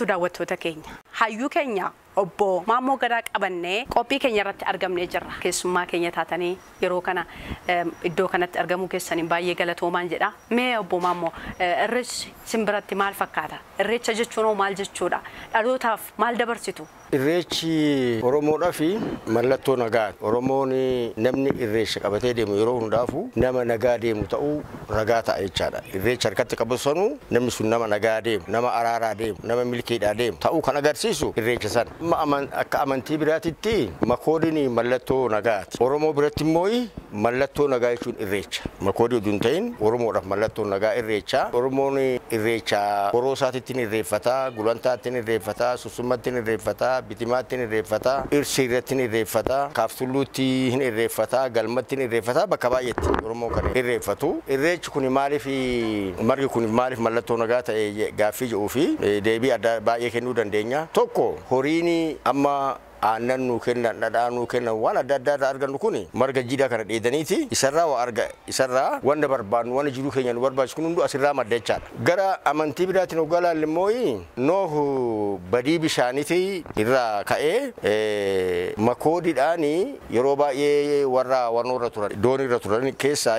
Daawwattoota keenya, hayyuu keenya obbo Maammoo Gadaa qabannee qophii keenya irratti argamnee jirra. Keessummaa keenya taatanii yeroo kana iddoo kanatti argamuu keessaniin baay'ee galatoomaan jedha. Mee obbo Maammoo, irreechi simbiratti maal fakkaata? Irreecha jechuun hoo maal jechuudha? Dhalootaaf maal dabarsitu? Irreechi Oromoodhaaf mallattoo nagaati. Oromoon namni irreecha qabatee deemu yeroo hundaafuu nama nagaa deemu ta'uu ragaa ta'a jechaadha. Irreecha harkatti qabu sanuu namni sun nama nagaa deemu, nama araaraa deemu, nama milkiidhaa deemu ta'uu kan agarsiisu irreecha sana. Amma akka amantii biraatitti makoodiin mallattoo nagaati. Oromoo biratti immoo mallattoo nagaa jechuun irreecha. Makoodii oduu hin ta'in Oromoodhaaf mallattoo nagaa irreecha. Oromoon irreecha horoo isaatitti irreeffata, gulantaatti irreeffata, sussummatti irreeffata, bitimaatti irreeffata, irsiirratti irreeffata, kaaftulluutti hin irreeffata, galmatti irreeffata, bakka baay'eetti Oromoo kan irreeffatu. Irreechi kun maaliif, margi kun maaliif mallattoo nagaa ta'e gaaffii jedhuu fi deebii adda baay'ee kennuu dandeenya. Tokko, horiin amma aannan nuu kennan, dhadhaa nuu kennan, waan adda addaa irraa argannu kun marga jiidhaa kana dheedaniiti isarraa waa arga, isarraa wanta barbaannu, wanta jiruu keenya nu barbaachisu kun hunduu asirraa madda jechaadha. Gara amantii biraatiin hoggaa laalle immoo Noohu badii bishaaniiti irraa ka'ee makoodiidhaan yeroo baay'ee warra warnoorra turan, doonii irra turan keessaa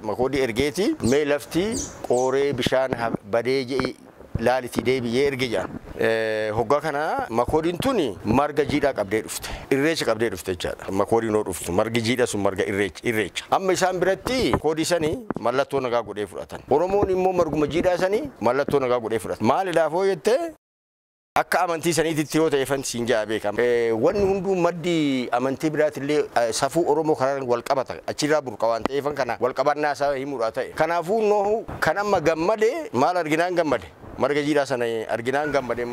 makoodii ergeeti, mee lafti qooree bishaan badee jedhi laalitii deebi'ee erge jedhan. Hoggaa kana makoodiin tuni marga jiidhaa qabdee dhufte. Irreecha qabdee dhufte jechaadha. Makoodiin hoo dhuftu margi jiidha sun marga irreecha. Amma isaan biratti makoodii sanii mallattoo nagaa godhee fudhatan. Oromoon immoo marguma jiidhaa sanii mallattoo nagaa godhee fudhata. Maaliidhaaf hoo jettee, akka amantii saniititti yoo ta'e fan siin ja'a beekama. Wanni hunduu maddi amantii biraatillee safuu Oromoo kanaan wal qabata. Achirraa burqa waan ta'eef kana wal qabannaa isaa himuudha ta'e. Kanaafuu Noohu kan amma gammade maal arginaan gammade? Marga jiidhaa sana arginaan gammade.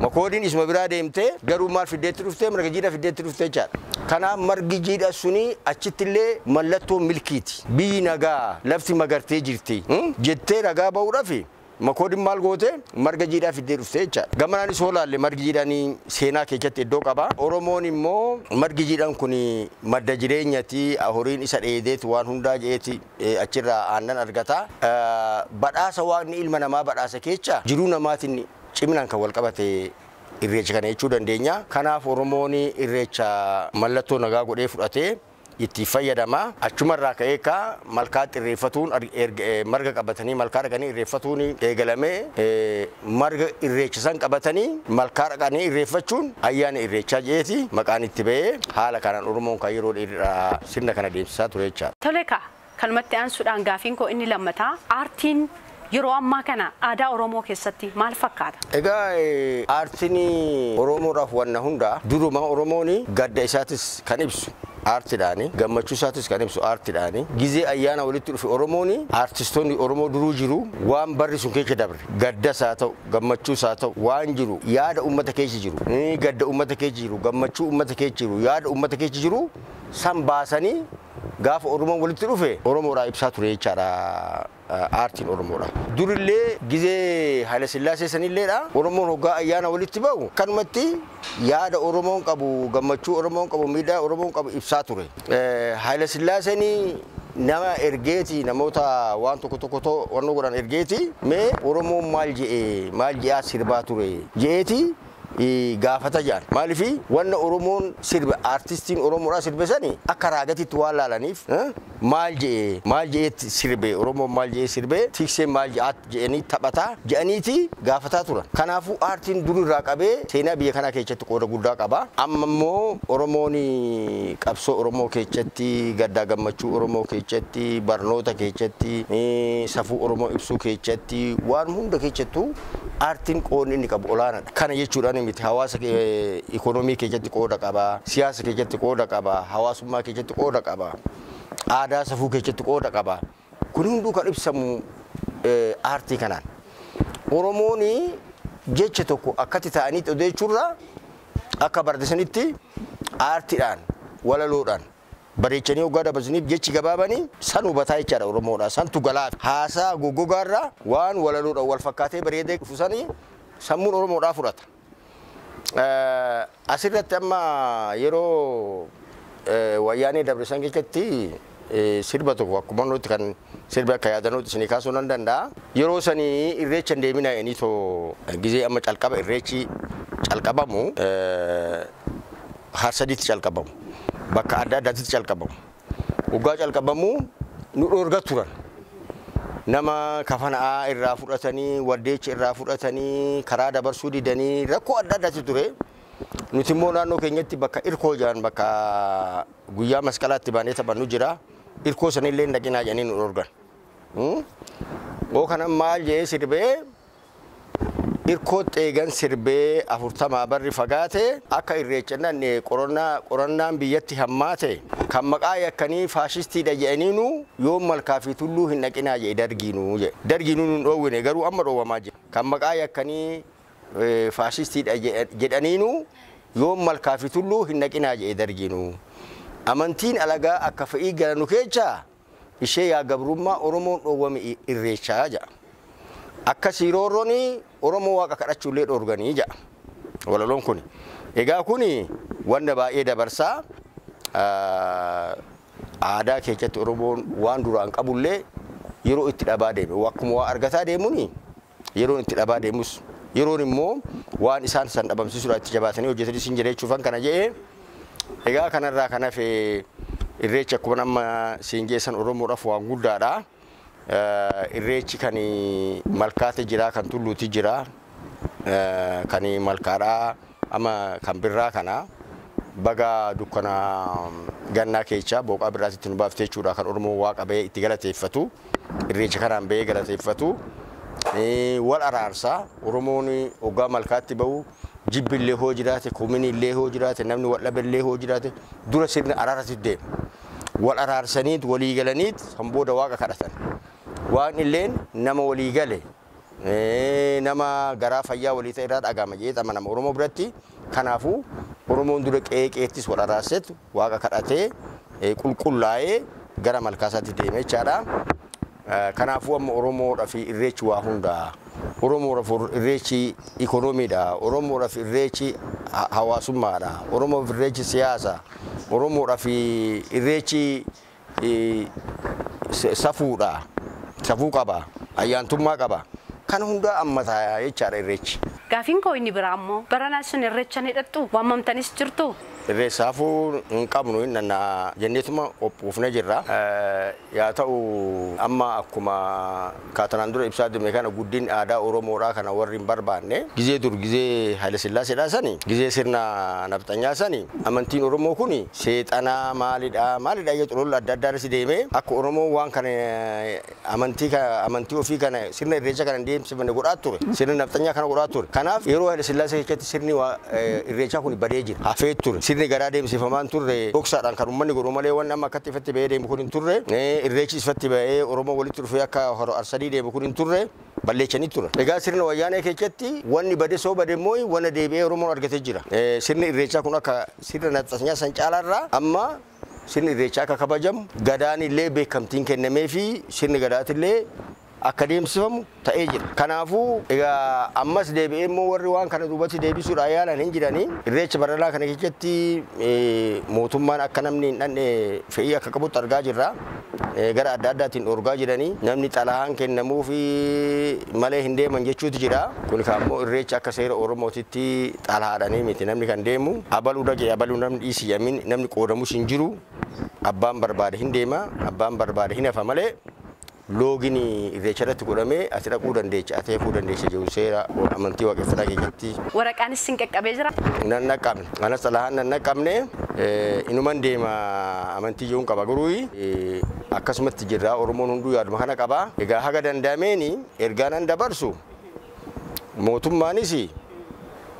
Makoodiin isuma biraa deemtee garuu maal fiddeetti dhuftee? Marga jiidhaa fiddeetti dhuftee jechaadha. Kanaaf margi jiidhaa suni achittillee mallattoo milkiiti. Biyyi nagaa, lafti magartee jirti jettee ragaa ba'uudhaafi makoodiin maal goote? Marga jiidhaa fiddee dhuftee jechaadha. Gamanaanis hoo laalle margi jiidhaan seenaa keessatti iddoo qaba. Oromoon immoo margi jiidhaan kun madda jireenyati, horiin isa dheedeeti waan hundaa je'eeti achirraa aannan argata. Badhaasa waaqni ilma namaa badhaasa keessa jiruu namaatiin ciminaan kan wal qabate irreecha kana jechuu dandeenya. Kanaaf Oromoon irreecha mallattoo nagaa godhee fudhatee itti fayyadama. Achumarraa ka'ee ka malkaatti irreeffatuun, marga qabatanii malkaa dhaqanii irreeffatuun eegalamee, marga irreecha san qabatanii malkaa dhaqanii irreeffachuun ayyaana irreechaa je'eeti maqaan itti ba'ee, haala kanaan Oromoon kan yeroo dheeraa sirna kana deemsisaa ture jechaadha. Tole kaa, kanumatti aansuudhaan gaafiin koo inni lammataa, aartiin yeroo ammaa kana aadaa Oromoo keessatti maal fakkaata? Egaa aartiin Oromoodhaaf wanna hunda. Duruma Oromoon gadda isaatis kan ibsu aartiidhaani, gammachuu isaatis kan ibsu aartiidhaani. Gizee ayyaana walitti dhufe Oromoon, aartistoonni Oromoo duruu jiru, waan barri sun keessa dabre, gaddas haa ta'u, gammachuus haa ta'u, waan jiru, yaada uummata keessa jiru, gadda uummata keessa jiru, gammachuu uummata keessa jiru, yaada uummata keessa jiru san baasanii gaafa Oromoon walitti dhufe Oromoodhaa ibsaa ture jechaadha aartiin Oromoodha. Durillee gizee Haile Sillaasee sanilleedha Oromoon hoggaa ayyaana walitti ba'u kanumatti yaada Oromoon qabu, gammachuu Oromoon qabu, miidhaa Oromoon qabu ibsaa ture. Haile Sillaaseen nama ergeeti, namoota waan tokko tokko wannoo godhan ergeeti, mee Oromoon maal je'ee maal je'aa sirbaa ture je'eeti gaafata jedhan. Maaliif wanna Oromoon sirbe, aartistiin Oromoodhaa sirbe sani akka raagatitti waan laalaniif, maal je'ee maal je'eetti sirbe, Oromoon maal je'ee sirbe, tikseen maal je'anii taphataa je'aniiti gaafataa turan. Kanaafuu aartiin dur irraa qabee seenaa biyya kanaa keessatti qooda guddaa qaba. Amma immoo Oromoon qabsoo Oromoo keessatti, gaddaa gammachuu Oromoo keessatti, barnoota keessatti, safuu Oromoo ibsuu keessatti, waan hunda keessattuu aartiin qoodni inni qabu olaanaadha. Kana jechuudhaan miti, hawaasa ikoonoomii keessatti qooda qaba, siyaasa keessatti qooda qaba, hawaasummaa keessatti qooda qaba, aadaa safuu keessatti qooda qaba. Kun hunduu kan ibsamu aartii kanaan. Oromoon jecha tokko akkatti ta'anii odeechuurraa akka barreessanitti aartiidhaan, walaloodhaan bareechanii hoggaa dabarsaniif jechi gabaabanii san hubataa jechaadha Oromoodha. Santu galaaf haasaa goggogaarraa waan walaloodhaan wal fakkaatee bareedee dhufu sanii sammuun Oromoodhaa fudhata. Asirratti amma yeroo wayyaanee dabarsan keessatti sirba tokko akkuma nuti kan sirba akka yaadannootti isinii kaasuu nan danda'a. Yeroo sanii irreecha hin deeminaa inni too gizee amma calqaba irreechi calqabamu Harsadiitti calqabamu. Bakka adda addaatti calqabamu. Waggaa calqabamu nu dhoorga turan. Nama kafana'aa irraa fudhatanii, waddeecha irraa fudhatanii, karaa dabarsuu didanii rakkoo adda addaatti ture. Nuti immoo naannoo keenyatti bakka irkoo jedhan bakka guyyaa masqalaatti baanee taphannu jira. Irkoo sanillee hin dhaqinaa jedhanii nu dhoorgan. Oo kana maal jedhee sirbee irkoo xeegan sirbee 40 barri fagaate akka irreecha nanne qorannaan biyyatti hammaate kan maqaa yakkanii faashistiidha jedhaniinu yoo malkaa fi tulluu hin dhaqinaa jedhe dargiinuu jedhe. Dargiinuu nun dhoowwine garuu amma dhoowwamaa jira. Kan maqaa yakkanii faashistiidha jedhaniinu yoo malkaa fi tulluu hin dhaqinaa jedhe dargiinuu. Amantiin alagaa akka fe'ii galanu keessa ishee yaa gabrummaa Oromoon dhoowwame irreechaa jedha. Akka siroorroon Oromoo waaqa kadhachuullee dhoorganii jedha walaloon kun. Egaa kun wanta baay'ee dabarsaa aadaa keessatti Oromoon waan duraan qabullee yeroo itti dhabaa deeme akkuma waa argataa deemuun yeroon itti dhabaa deemus yeroon immoo waan isaan san dhabamsiisuudhaan itti jabaatanii hojjetanii siin jedhee jechuufan kana jedhee. Egaa kanarraa kan hafe irreechi akkuma amma siin geessan Oromoodhaaf waan guddaadha. Irreechi kan malkaate jira, kan tulluuti jira, kan malkaadhaa amma kan birraa kana baga dukkana gannaa keessa booqaa birraatti nu baaftee jechuudha kan Oromoo waaqa bahee itti galateeffatu irreecha kanaan bahee galateeffatu wal araarsaa Oromoon hoggaa malkaatti bahu jibbillee hoo jiraate kuminillee hoo jiraate namni wal dhaballee hoo jiraate dura sirna araarratti deema. Wal araarsaniit walii galaniit san booda waaqa kadhatan. Waan illeen nama walii gale nama garaa fayyaa walii ta'e irraa dhagama jedhee amanama Oromoo biratti. Kanaafuu Oromoon dura qe'ee qe'eettis wal araarseet waaqa kadhatee qulqullaa'ee gara malkaasaatti deeme jechaadha. Kanaafuu amma Oromoodhaaf irreechi waa hundaa. Oromoodhaaf irreechi ikoonomiidha. Oromoodhaaf irreechi hawaasummaadha. Oromoodhaaf irreechi siyaasa. Oromoodhaaf irreechi safuudha. Safuu qaba. Ayyaantummaa qaba. Kan hundaa ammataa jechaadha irreechi. Gaafiin koo inni biraa immoo baranaa sun irreecha ni hidhattu waamamtanis jirtu. Irreessaafuu hin qabnu nana jenneetuma qophoofne jirra. Yaa ta'u amma akkuma kaatanaan dura ibsaa deemne kana guddin aadaa Oromoodhaa kana warri hin barbaanne gizee dur gizee Haile Sillaaseedhaa sani gizee sirna nafxanyaa sani amantiin Oromoo kun seexanaa maalidhaa maalidhaa jedhu lola adda addaa irratti deemee akka Oromoo waan kana amantii ofii kana sirna irreecha kana hin deemsifne godhaa ture sirna nafxanyaa kana godhaa ture. Kanaaf yeroo Haile Sillaasee keessatti sirni irreechaa kun badee jira hafee ture. Sirni garaa deemsifamaan turre dhoksaadhaan kan uummanni godhu malee waan amma akkatti ifatti bahee deemu kun hin turre irreechi ifatti bahee Oromoo walitti dhufee akka hora arsadii deemu kun hin turre balleechanii ture. Egaa sirna wayyaanee keessatti wanni bade soo bade immoo wanna deebi'ee Oromoon argatee jira. Sirni irreechaa kun akka sirna nafxanyaa san caalaarraa amma sirni irreechaa akka kabajamu gadaan illee beekamtiin kennamee fi sirni gadaatillee akka deemsifamu ta'ee jira. Kanaafuu egaa ammas deebi'ee immoo warri waan kana duubatti deebisuudhaan yaalan hin jiranii irreecha baranaa kana keessatti mootummaan akka namni hin dhanne fe'ii akka qabutti argaa jirra. Gara adda addaatiin dhorgaa jiranii namni xalahaan kennamuu fi malee hin deeman jechuutu jira. Kun immoo irreecha akka seera Oromootitti xalahaadhanii miti namni kan deemu. Abaluu dhaqee abaluu namni dhiisi yamin namni qoodamus hin jiru. Abbaan barbaade hin deema abbaan barbaade hin hafa malee loogin irreecha irratti godhamee ati dhaquu dandeecha ati hafuu dandeecha jedhu seera amantii waaqeffataa keessatti. Waraqaanis sin qaqqabee jira. Nan naqqabne anas xalahaan nan naqqabne inuman deema amantii jechuun qaba garuu akkasumatti jirra Oromoon hunduu yaaduma kana qaba. Egaa haga danda'ameeni ergaa nan dabarsu mootummaanis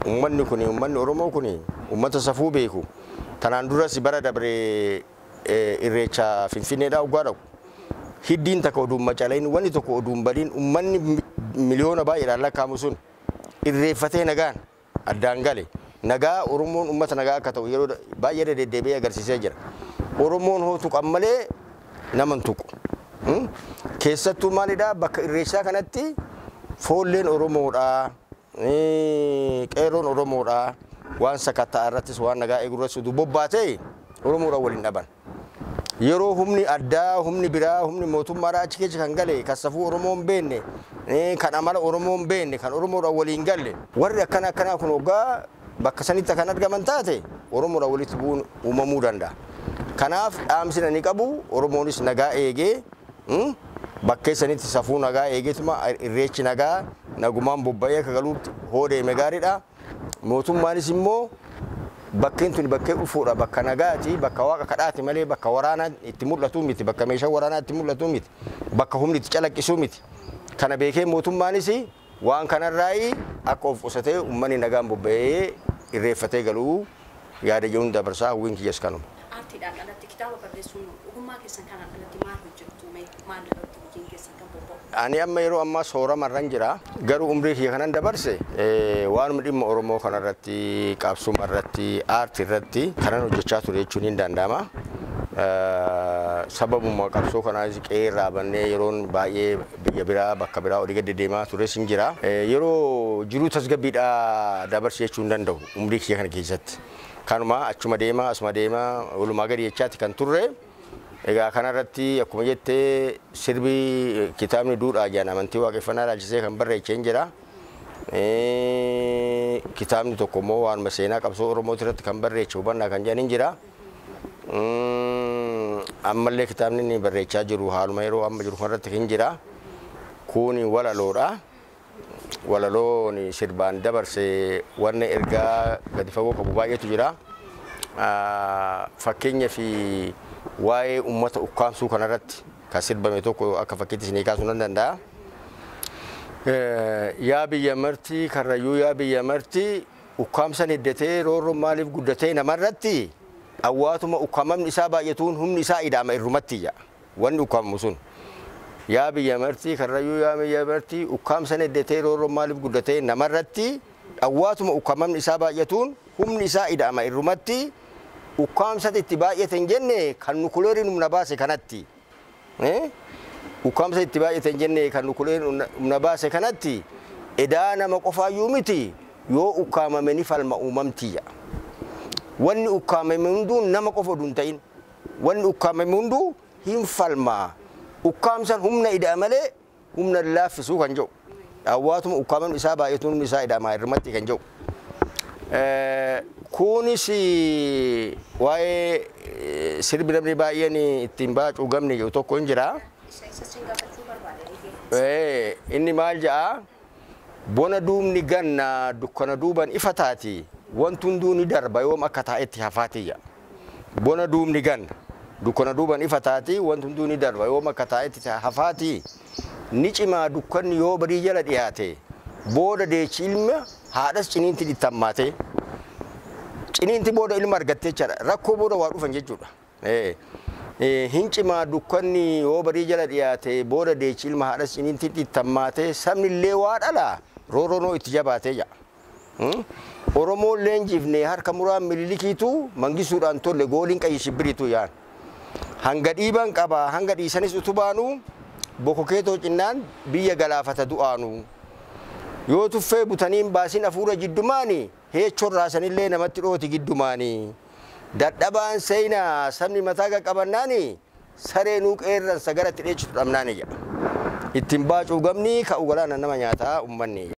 uummanni kun uummanni Oromoo kun uummata safuu beeku. Tanaan duras bara dabree irreecha Finfinneedhaa waggaa dhaqu. Hiddiin takka oduun macaleen wanni tokko oduun badiin uummanni miliyoona baay'eedhaan lakkaa'amu sun irreeffatee nagaan addaan gale. Nagaa Oromoon uummata nagaa akka ta'u yeroo baay'ee deddeebi'ee agarsiisee jira. Oromoon hoo tuqan malee nama hin tuqu. Keessattuu maalidhaa bakka irreechaa kanatti foolleen Oromoodhaa, qeerroon Oromoodhaa waan sakatta'aa irrattis waan nagaa eeguu irrattis oduu bobbaatee Oromoodhaan waliin dhaban. Yeroo humni addaa, humni biraa, humni mootummaadhaa achi keessa kan gale, kan safuu Oromoo hin beekne, kan amala Oromoo hin beekne, kan Oromoodhaan waliin galle, warri akkana akkanaa kun hoggaa bakka sanitti kan argaman taate Oromoodhaan walitti bu'uun uumamuu danda'a. Kanaaf dhaamsi ni qabu, Oromoonis nagaa eegee bakkee sanitti safuu nagaa eegeetuma irreechi nagaa nagumaan bobba'ee akka galuutti hoo deeme gaariidha. Mootummaanis immoo bakkeen tuni bakkee dhufuudha, bakka nagaati, bakka waaqa kadhaati malee bakka waraanaa itti mul'atu miti, bakka meeshaa waraanaa itti mul'atu miti, bakka humni itti calaqqisu miti. Kana beekee mootummaanis waan kanarraayi akka of qusatee uummanni nagaan bobba'ee irreeffatee galuu yaada jedhuun dabarsaa hawwiin kiyyas kanuma. Aartiidhaan alatti kitaaba barreessuun ogummaa keessan kanaan alatti maal hojjettu mee maal irratti hojiin keessan kan bobba'u? Ani amma yeroo ammaa sooramarran jira. Garuu umrii kiyya kanan dabarse waanuma dhimma Oromoo kanarratti, qabsuma irratti, aartii irratti kanan hojjechaa ture jechuun hin danda'ama. Sababuma qabsoo kanaas qe'ee bannee yeroon baay'ee biyya biraa bakka biraa olii gadi deemaa tures hin jira. Yeroo jiruu tasgabbiidhaa dabarse jechuu hin danda'u umrii kiyya kana keessatti. Kanuma achuma deemaa asuma deemaa walumaa gadi jechaatti kan turre. Egaa kanarratti akkuma jettee sirbi kitaabni duudhaa jedhan amantii waaqeffannaa ilaalchisee kan barreessee hin jira. Kitaabni tokko immoo waanuma seenaa qabsoo Oromoo irratti kan barreesse hubannaa kan jedhan hin jira. Ammallee kitaabni inni barreechaa jiru haaluma yeroo amma jiru kanarratti hin jira. Kuni walaloodha. Walaloon sirbaan dabarse wanna ergaa gadi fagoo qabu baay'eetu jira. Fakkeenya fi waa'ee uummata ukkaamsuu kanarratti kan sirbame tokko akka fakkiitti isinii kaasuu nan danda'a. Yaa biyya marti karrayyuu yaa biyya marti ukkaamsan hiddatee roorroon maaliif guddatee namarratti awwaatuma ukkaamamni isaa baay'atuun humni isaa ida'ama irrumatti jedha wanni ukkaamamu sun. Yaa biyya marti karrayyuu yaa biyya marti ukkaamsan hiddatee roorroon maaliif guddatee namarratti awwaatuma ukkaamamni isaa baay'atuun humni isaa ida'ama irrumatti ukkaamsati itti baay'ate hin jenne kan nukuleeriin humna baase kanatti. Ukkaamsa itti baay'ate hin jenne kan nukuleeriin humna baase kanatti edaa nama qofaayyuu miti yoo ukkaamame ni falma uumamtiyya. Wanni ukkaamame hunduu nama qofa oduu hin ta'in. Wanni ukkaamame hunduu hin falma. Ukkaamsan humna ida'a malee humna laaffisuu kan jedhu. Awwaatuma ukkaamamni isaa baay'atuun humni isaa ida'ama irrumatti kan jedhu. Kunis waa'ee sirbi namni baay'een ittiin baacuu gamne jedhu tokko hin jira. Inni maal jedhaa? Bona duubni ganna dukkana duuban ifa taati wanti hunduu ni darba yoom akka taa'etti hafaati jedha. Bona duubni ganna dukkana duuban ifa taati wanti hunduu ni darba yoom akka taa'etti hafaati ni cimaa dukkanni yoo barii jala dhiyaate booda deechi ilma haadhas ciniinti dhittammaate. Ciniinti booda ilma argattee jechaadha. Rakkoo booda waa dhufan jechuudha. Hin cimaa dukkanni yoo barii jala dhiyaate booda deechi ilma haadhas ciniinti dhittammaate sabni illee waa dhala roorroonoo itti jabaatee jedha. Oromoon leenjifne harka muraan mililikiitu mangisuudhaan tolle gooliin qayyi shibbiriitu yaan. Hanga dhiiban qaba hanga dhiisanis utubaanu bokokeetoo cinnaan biyya galaafata du'aanu. Yoo tuffee butaniin baasin hafuura jiddumaani heechoon raasanillee namatti dhooti giddumaani. Dadhabaan seenaa sabni mataa qaqqabannaani saree nuu qeerransa garatti dheechitu dhabnaani jedha. Ittiin baacuu gamni ka'u galaana nama nyaataa uummanni.